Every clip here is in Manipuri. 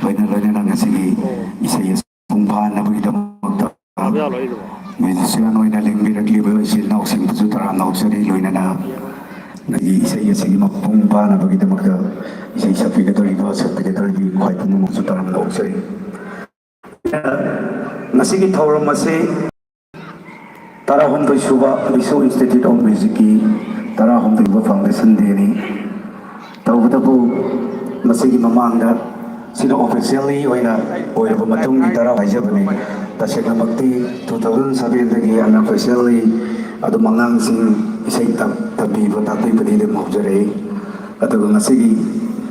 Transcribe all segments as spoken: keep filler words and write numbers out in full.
ꯂꯣꯏꯅ ꯂꯣꯏꯅꯅ ꯉꯁꯤꯒꯤ ꯏꯁꯩ ꯑꯁꯤ ꯃꯄꯨꯡ ꯐꯥꯅꯕꯒꯤꯗꯃꯛꯇ ꯃ꯭ꯌꯨꯖꯤꯁꯤꯌꯥꯟ ꯑꯣꯏꯅ ꯂꯦꯡꯕꯤꯔꯛꯂꯤꯕ ꯏꯆꯤꯜ ꯏꯅꯥꯎꯁꯤꯡꯕꯨꯁꯨ ꯇꯔꯥꯝꯅ ꯑꯣꯛꯆꯔꯤ꯫ ꯂꯣꯏꯅꯅ ꯉꯁꯤꯒꯤ ꯏꯁꯩ ꯑꯁꯤꯒꯤ ꯃꯄꯨꯡ ꯐꯥꯅꯕꯒꯤꯗꯃꯛꯇ ꯏꯁꯩ ꯁꯛꯄꯤꯒꯗꯧꯔꯤꯕ, ꯁꯛꯄꯤꯒꯗꯧꯔꯤꯕ ꯈ꯭ꯋꯥꯏ ꯄꯨꯝꯅꯃꯛꯁꯨ ꯇꯔꯥꯝꯅ ꯑꯣꯛꯆꯔꯤ꯫ ꯉꯁꯤꯒꯤ ꯊꯧꯔꯝ ꯑꯁꯤ ꯇꯔꯥꯍꯨꯝꯗꯣꯏ ꯁꯨꯕ ꯕꯤꯁꯨ Institute of Musicꯀꯤ ꯇꯔꯥꯍꯨꯝꯗꯣꯏ ꯁꯨꯕ Foundation Dayꯅꯤ꯫ ꯇꯧꯕꯇꯕꯨ ꯃꯁꯤꯒꯤ ꯃꯃꯥꯡꯗ ꯁꯤꯅ officially ꯑꯣꯏꯅ ꯑꯣꯏꯔꯕ ꯃꯇꯨꯡꯒꯤ ꯇꯔꯥ ꯍꯥꯏꯖꯕꯅꯤ꯫ ꯇꯁꯦꯡꯅꯃꯛꯇꯤ two thousand sevenꯗꯒꯤ unofficially ꯑꯗꯨꯝ ꯑꯉꯥꯡꯁꯤꯡ ꯏꯁꯩ ꯇꯝ-, ꯇꯝꯕꯤꯕ ꯇꯥꯛꯄꯤꯕꯗꯤ ꯑꯗꯨꯝ ꯍꯧꯖꯔꯛꯏ꯫ ꯑꯗꯨꯒ ꯉꯁꯤꯒꯤ,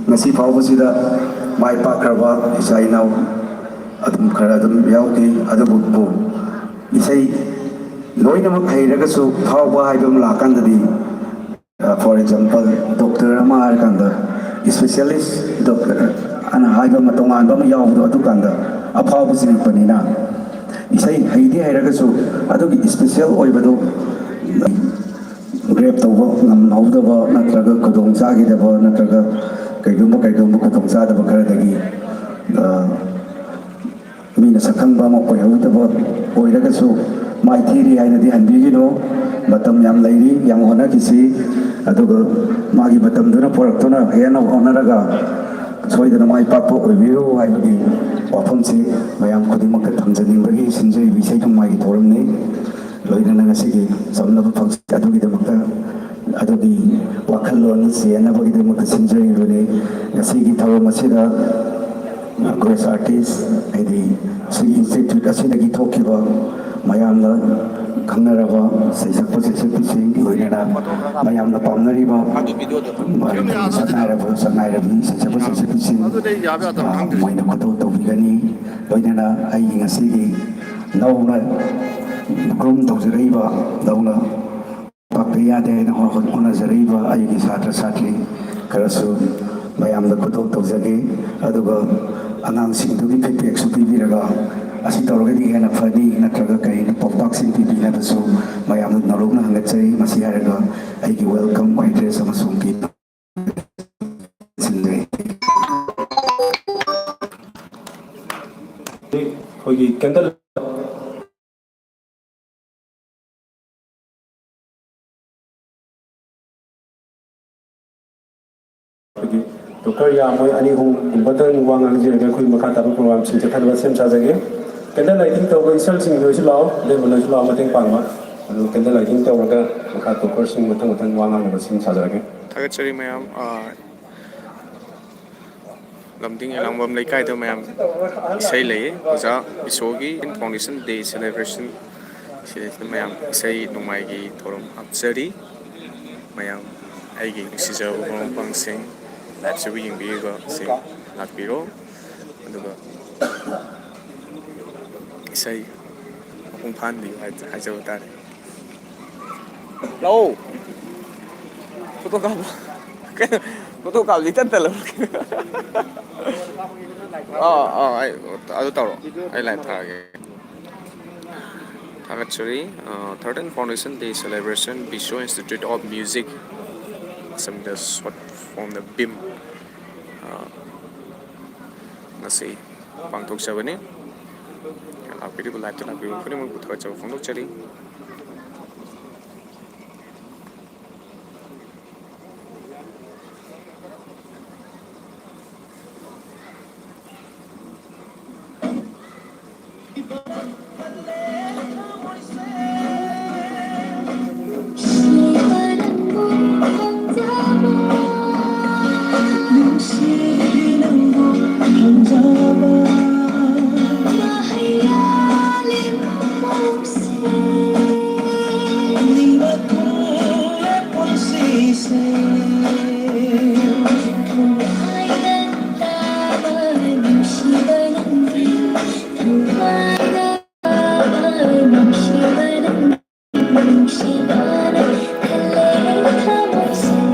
ꯉꯁꯤ ꯐꯥꯎꯕꯁꯤꯗ ꯃꯥꯏ ꯄꯥꯛꯈ꯭ꯔꯕ ꯏꯆꯥ ꯏꯅꯥꯎ ꯑꯗꯨꯝ ꯈꯔ ꯑꯗꯨꯝ ꯌꯥꯎꯈꯤ꯫ ꯑꯗꯨꯕꯨ ꯏꯁꯩ ꯂꯣꯏꯅꯃꯛ ꯍꯩꯔꯒꯁꯨ ꯐꯥꯎꯕ ꯍꯥꯏꯕ ꯑꯃ ꯂꯥꯛꯀꯥꯟꯗꯗꯤ, ꯑ, for example, doctor ꯑꯃ ꯍꯥꯏꯔꯀꯥꯟꯗ specialist doctor ꯑꯅ ꯍꯥꯏꯕ ꯑꯃ, ꯇꯣꯉꯥꯟꯕ ꯑꯃ ꯌꯥꯎꯕꯗꯣ, ꯑꯗꯨꯀꯥꯟꯗ ꯑꯐꯥꯎꯕ ꯆꯤꯡꯉꯛꯄꯅꯤꯅ, ꯏꯁꯩ ꯍꯩꯗꯤ ꯍꯩꯔꯒꯁꯨ ꯑꯗꯨꯒꯤ special ꯑꯣꯏꯕꯗꯣ grab ꯇꯧꯕ ꯉꯝꯍꯧꯗꯕ ꯅꯠꯇ꯭ꯔꯒ ꯈꯨꯗꯣꯡ ꯆꯥꯈꯤꯗꯕ ꯅꯠꯇ꯭ꯔꯒ ꯀꯩꯒꯨꯝꯕ, ꯀꯩꯒꯨꯝꯕ ꯈꯨꯗꯣꯡ ꯆꯥꯗꯕ ꯈꯔꯗꯒꯤ, ꯑ, ꯃꯤꯅ ꯁꯛꯈꯪꯕ ꯑꯃ ꯑꯣꯏꯍꯧꯗꯕ ꯑꯣꯏꯔꯒꯁꯨ ꯃꯥꯏꯊꯤꯔꯤ ꯍꯥꯏꯅꯗꯤ ꯍꯟꯕꯤꯒꯅꯨ꯫ ꯃꯇꯝ ꯌꯥꯝ ꯂꯩꯔꯤ, ꯌꯥꯝ ꯍꯣꯠꯅꯈꯤꯁꯤ꯫ ꯑꯗꯨꯒ ꯃꯥꯒꯤ ꯃꯇꯝꯗꯨꯅ ꯄꯨꯔꯛꯇꯨꯅ ꯍꯦꯟꯅ ꯍꯣꯠꯅꯔꯒ ꯁꯣꯏꯗꯅ ꯃꯥꯏ ꯄꯥꯛꯄ ꯑꯣꯏꯕꯤꯔꯨ ꯍꯥꯏꯕꯒꯤ ꯋꯥꯐꯝꯁꯤ ꯃꯌꯥꯝ ꯈꯨꯗꯤꯡꯃꯛꯇ ꯊꯝꯖꯅꯤꯡꯕꯒꯤ ꯁꯤꯟꯖꯔꯤꯕ ꯏꯁꯩ ꯅꯣꯡꯃꯥꯏꯒꯤ ꯊꯧꯔꯝꯅꯤ꯫ ꯂꯣꯏꯅꯅ ꯉꯁꯤꯒꯤ ꯆꯝꯂꯕ ꯐꯪꯁꯟ ꯑꯗꯨꯒꯤꯗꯃꯛꯇ, ꯑꯗꯨꯒꯤ ꯋꯥꯈꯜꯂꯣꯟ ꯆꯦꯟꯅꯕꯒꯤꯗꯃꯛꯇ ꯁꯤꯟꯖꯔꯤꯕꯅꯤ꯫ ꯉꯁꯤꯒꯤ ꯊꯧꯔꯝ ꯑꯁꯤꯗ guest artist, ꯍꯥꯏꯗꯤ ꯁꯤꯒꯤ institute ꯑꯁꯤꯗꯒꯤ ꯊꯣꯛꯈꯤꯕ ꯃꯌꯥꯝꯅ ꯈꯪꯅꯔꯕ ꯁꯩꯁꯛꯄ ꯁꯩꯁꯛꯄꯤꯁꯤꯡ, ꯂꯣꯏꯅꯅ ꯃꯌꯥꯝꯅ ꯄꯥꯝꯅꯔꯤꯕ ꯁꯛꯅꯥꯏꯔꯕ ꯁꯛꯅꯥꯏꯔꯕꯤ ꯁꯩꯁꯛꯄ ꯁꯩꯁꯛꯄꯤꯁꯤꯡ, ꯑ, ꯃꯣꯏꯅ ꯈꯨꯗꯣꯜ ꯇꯧꯕꯤꯒꯅꯤ꯫ ꯂꯣꯏꯅꯅ ꯑꯩꯒꯤ ꯉꯁꯤꯒꯤ ꯅꯧꯅ groom ꯇꯧꯖꯔꯛꯏꯕ, ꯅꯧꯅ ꯄꯥꯛꯇ ꯌꯥꯗꯦ ꯍꯥꯏꯅ ꯍꯣ-, ꯍꯣꯠꯅꯖꯔꯛꯏꯕ ꯑꯩꯒꯤ ꯁꯥꯇ꯭ꯔ ꯁꯥꯇ꯭ꯔꯤ ꯈꯔꯁꯨ ꯃꯌꯥꯝꯗ ꯈꯨꯗꯣꯜ ꯇꯧꯖꯒꯦ꯫ ꯑꯗꯨꯒ ꯑꯉꯥꯡꯁꯤꯡꯗꯨꯒꯤ feedbackꯁꯨ ꯄꯤꯕꯤꯔꯒ, ꯑꯁꯤ ꯇꯧꯔꯒꯗꯤ ꯍꯦꯟꯅ ꯐꯅꯤ ꯅꯠꯇ꯭ꯔꯒ ꯀꯔꯤꯅ ꯄꯥꯎꯇꯥꯛꯁꯤꯡ ꯄꯤꯕꯤꯅꯕꯁꯨ ꯃꯌꯥꯝꯗ ꯅꯧꯂꯧꯅ ꯍꯪꯒꯠꯆꯔꯤ꯫ ꯃꯁꯤ ꯍꯥꯏꯔꯒ ꯑꯩꯒꯤ welcome address ꯑꯃꯁꯨꯡ ꯄꯤ-, ꯁꯤꯟꯖꯔꯤ꯫ ꯑꯩꯈꯣꯏꯒꯤ ꯀꯦꯟꯗꯜ ꯑꯩꯈꯣꯏꯒꯤ ꯇꯣꯀꯔ ꯌꯥꯝꯃꯣꯏ ꯑꯅꯤ ꯑꯍꯨꯝꯒꯨꯝꯕꯗꯪ ꯋꯥ ꯉꯥꯡꯖꯔꯒ ꯑꯩꯈꯣꯏ ꯃꯈꯥ ꯇꯥꯕ ꯄ꯭ꯔꯣꯒ꯭ꯔꯥꯝꯁꯤꯡ ꯆꯠꯊꯅꯕ ꯁꯦꯝ ꯁꯥꯖꯒꯦ꯫ ꯀꯦꯟꯗꯜ ꯂꯥꯏꯇꯤꯡ ꯇꯧꯕ ꯏꯁꯜꯁꯤꯡ ꯂꯣꯏꯁꯨ ꯂꯥꯛꯑꯣ, ꯑꯗꯩ ꯂꯣꯏꯁꯨ ꯂꯥꯛꯑꯣ ꯃꯇꯦꯡ ꯄꯥꯡꯕ꯫ ꯑꯗꯨ ꯀꯦꯟꯗꯜ ꯂꯥꯏꯇꯤꯡ ꯇꯧꯔꯒ ꯃꯈꯥ ꯇꯣꯀꯔꯁꯤꯡ ꯃꯊꯪ ꯃꯊꯪ ꯋꯥ ꯉꯥꯡꯅꯕ ꯁꯦꯝ ꯁꯥꯖꯔꯒꯦ꯫ ꯊꯥꯒꯠꯆꯔꯤ ꯃꯌꯥꯝ꯫ ꯑ, ꯂꯝꯗꯤꯡ ꯑꯦꯂꯥꯡꯕꯝ ꯂꯩꯀꯥꯏꯗ ꯃꯌꯥꯝ ꯏꯁꯩ ꯂꯩꯌꯦ꯫ ꯑꯣꯖꯥ ꯏꯁꯣꯒꯤ Foundation Day Celebration ꯁꯤꯗꯩꯁꯤꯗ ꯃꯌꯥꯝ ꯏꯁꯩ ꯅꯣꯡꯃꯥꯏꯒꯤ ꯊꯧꯔꯝ ꯍꯥꯞꯆꯔꯤ꯫ ꯃꯌꯥꯝ ꯑꯩꯒꯤ ꯅꯨꯡꯁꯤꯖꯔꯕ ꯃꯔꯨꯞ ꯃꯄꯥꯡꯁꯤꯡ, ꯂꯥꯏꯞꯁꯤꯕꯨ ꯌꯦꯡꯕꯤꯔꯤꯕꯁꯤꯡ ꯂꯥꯛꯄꯤꯔꯣ꯫ ꯑꯗꯨꯒ ꯏꯁꯩ ꯃꯄꯨꯡ ꯐꯥꯍꯟꯕꯤꯌꯨ ꯍꯥꯏ-, ꯍꯥꯏꯖꯕ ꯇꯥꯔꯦ꯫ ꯂꯥꯛꯑꯣ꯫ ꯐꯣꯇꯣ ꯀꯥꯞꯄꯣ꯫ ꯀꯩꯅꯣ? ꯐꯣꯇꯣ ꯀꯥꯞꯄꯗꯤ ꯏꯇꯟ ꯇꯜꯂꯕ? ꯑꯥ, ꯑꯥ, ꯑꯩ ꯑꯗꯨ ꯇꯧꯔꯣ꯫ ꯑꯩ ꯂꯥꯏꯞ ꯊꯥꯔꯒꯦ꯫ ꯊꯥꯒꯠꯆꯔꯤ꯫ ꯑ, Thirteen Foundation Day Celebration, Bisho Institute of Music, ꯑꯁꯝꯗ short form ꯗ ꯕꯤꯝ, ꯑ, ꯉꯁꯤ ꯄꯥꯡꯊꯣꯛꯆꯕꯅꯤ꯫ ꯂꯥꯛꯄꯤꯔꯤꯕ, ꯂꯥꯏꯞꯇ ꯂꯥꯛꯄꯤꯔꯤꯕ ꯈꯨꯗꯤꯡꯃꯛꯄꯨ ꯊꯥꯒꯠꯆꯕ ꯐꯣꯡꯗꯣꯛꯆꯔꯤ꯫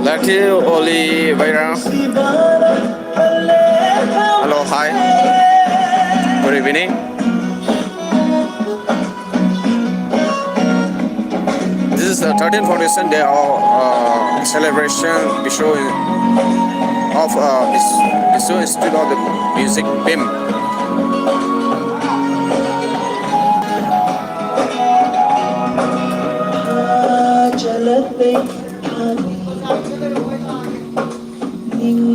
Lucky Oliveira. Hello, hi. Good evening. This is the Thirteen Foundation Day of, uh, celebration Bisho of, uh, Bis-, Bisho Institute of the Music, BIM.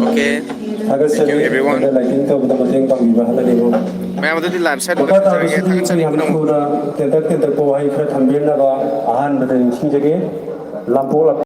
Okay. ꯊꯥꯒꯠꯆꯔꯤ꯫ Thank you, everyone. ꯑꯩꯅ lighting ꯇꯧꯕꯗ ꯃꯇꯦꯡ ꯄꯥꯡꯕꯤꯕ ꯍꯜꯂꯛꯂꯤꯕ꯫ ꯃꯌꯥꯝ ꯑꯗꯨꯗꯤ live site ꯃꯈꯥ ꯊꯥꯕꯁꯤꯗꯤ ꯊꯥꯒꯠꯆꯔꯤ ꯌꯥꯝ ꯄꯨꯝꯅꯃꯛ꯫ ꯊꯨꯅ ꯇꯦꯟꯇꯛ ꯇꯦꯟꯇꯛꯄ ꯋꯥꯍꯩ ꯈꯔ ꯊꯝꯕꯤꯅꯕ ꯑꯍꯥꯟꯕꯗ ꯅꯤꯡꯁꯤꯡꯖꯒꯦ꯫ ꯂꯥꯡꯄꯣꯛ